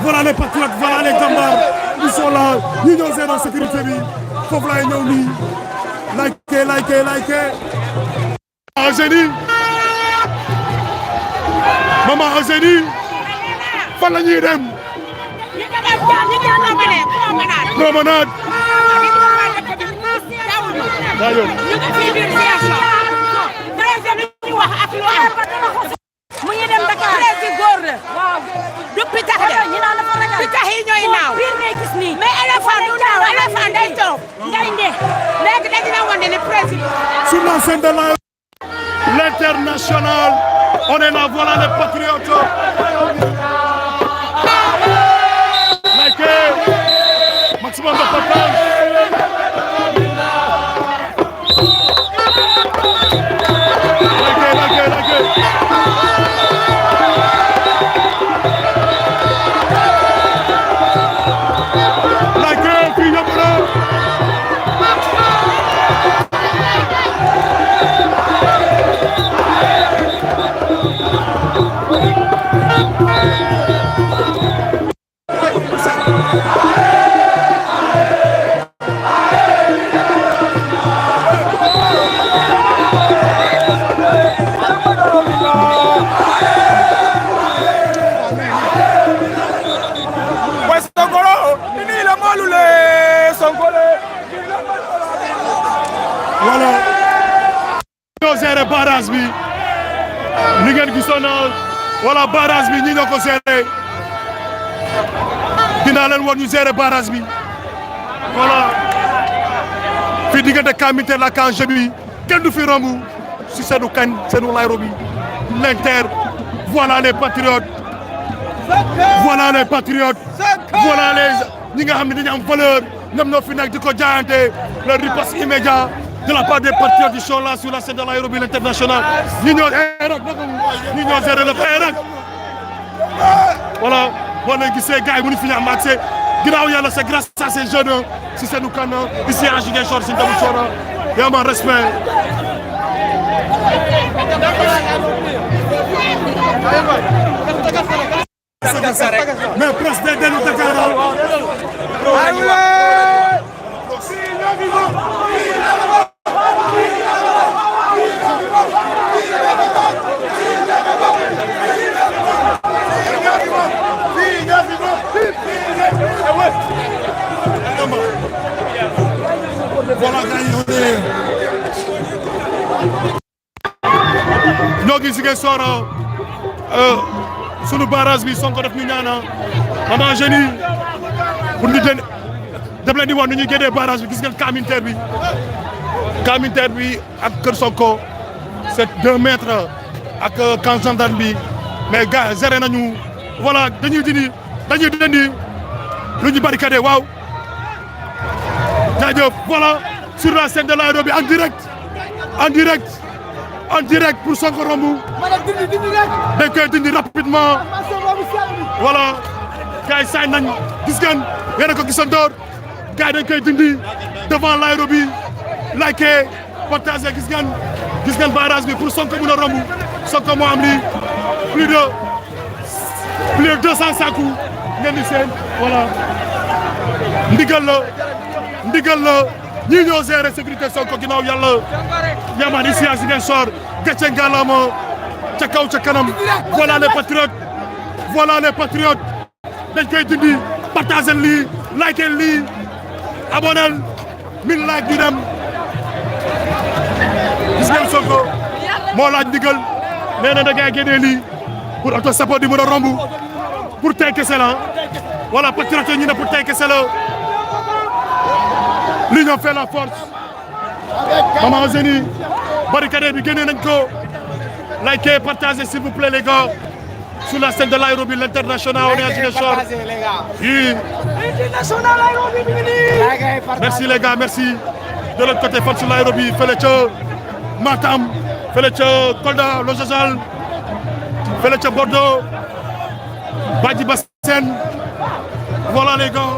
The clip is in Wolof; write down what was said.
voilà les patriotes, voilà les gambards, ils sont là, ñu ñoo zéro sécurité bi foofu laay ñëw nii like Eugénie maman Eugénie fan la ñuy dem promenade mu ngi dem Dakar ci góor la waaw du pitax de ñu naan la fa ragal pitax yi ñooy naaw biir ngay gis nii mais éléphant du naaw éléphant day toog ngay ne léegi dañu la wane ne président sur la scène de l'international on est là voilà les patriotes like maximum de partage voilà ñoo géré barrage bi li ngeen gisoon voilà barrage bi ñi ñoo ko géré dinaa leen woon ñu géré barrage bi voilà fii diggante Kamité la Kanje bi kenn du fi romb si seenu kañ seenu layro bi l'inter voilà les patriotes voilà les patriotes voilà les ñi nga xam ne dañu am valeur ñoom ñoo fi nekk di ko jaayante le riposte immédiat de la part des patriotes qui sont là sur la scène de l'aérobie international ñi ñoo géré le rek voilà boo leen gisee gars yi mënu fi ñu am accès ginnaaw yàlla c'est grâce à ces jeunes si seenu kan ici à Ziguinchor si Ndamou Sora et à mon respect mais président de Dakar ñoo ngi Ziguinchor sunu barrage bi Sonko def ñu ñaana maman Eugénie pour ñu dem leen di wax nu ñuy génnee barrage bi gis ngeen Kamité bi ak Kër Sonko c'est 2 mètres ak camp gendarme bi mais gars géré nañu voilà dañuy dindi lu ñu barricadé waaw jaajëf voilà sur la scène de l'aérobie en direct pour Sonko romb dañ koy dindi rapidement voilà gars yi sañ nañ gis ngeen yéen a ko gisandoor gars yi dañ koy dindi devant l'aérobie like partagé gis ngeen barrage bi pour Sonko mën a romb Sonko moo am ni plus de 200 saku ngeen di seen voilà ndigal la ñii ñoo gérer sécurité Sonko ginnaaw yàlla yaman ici à Ziguinchor gàcce ngalaama ca kaw ca kanam voilà les patriotes dañ koy dindi partagé lii like lii abonel 1000 like ñu dem gis ngeen Sonko moo laaj ndigal nee na da ngay génnee lii pour auto sapeur di mën a romb pour tey kese la voilà patriote ñu ne pour tey kese la l'union fait la force maman Eugénie barricade bi génnee nañ ko likez partagez s'il vous plaît les gars sur la scène de l'aérobie l'international on est à Ziguinchor oui merci les gars merci de l'autre côté fan sur l'aérobie fële ca Matam fële ca Kolda Lojajal fële ca Bordeaux Badji Bassène voilà les gars